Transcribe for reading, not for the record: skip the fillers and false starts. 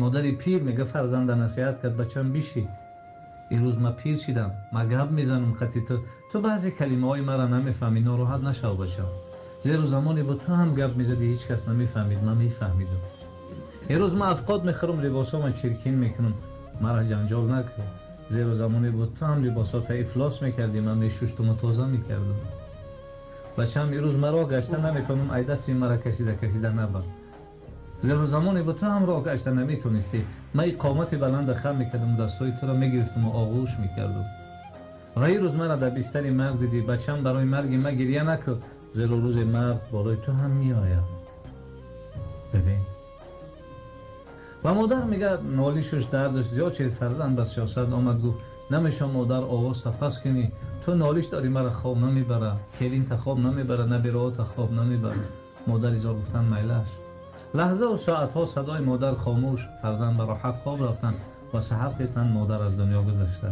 Модари пир мега фарзанда насиҳат кард: бачам, биши, имрӯз ма пир шидам, ма гап мезанам қати ту, ту баъзе калимаҳои маро намефаҳмӣ, нороҳат нашав, бачам, зеро замоне бо ту ҳам гап мезадӣ, ҳеҷ кас намефаҳмид, ман мефаҳмидам. Имрӯз ман афқот мехӯрам, либосҳома чиркин мекунам, маро ҷанҷол накун, зеро замоне бо ту ҳам либосҳота ифлос мекардӣ, ман мешуштуму тоза мекардам. Бачам, имрӯз ман роҳ гашта наметавонам, ай дасти маро кашида кашида набар, зеро замоне бо ту ҳам роҳ гашта наметонистӣ, ман иқомати баланда хам мекардам, дастҳои туро мегирифтаму оғӯш мекардам. Ва имрӯз маро дар бистари марг дидӣ, бачам, барои марги ман гиря накун, зеро рӯзи марг болои ту ҳам меояд. Бибин, ва модар мегӯяд, нолишаш, дардаш зиёд шуд, фарзанд ба сиёсат омад, гуфт: намешавам, модар, овоз паст кунӣ, ту нолиш дорӣ, маро хоб намебара, келинта хоб намебара, набираота хоб намебара. Модар изор гуфтан майлаш. Лаҳзаву соатҳо садои модар хомӯш, фарзанд ба роҳат хоб рафтанд ва саҳар хестанд, модар аз дунё гузашта.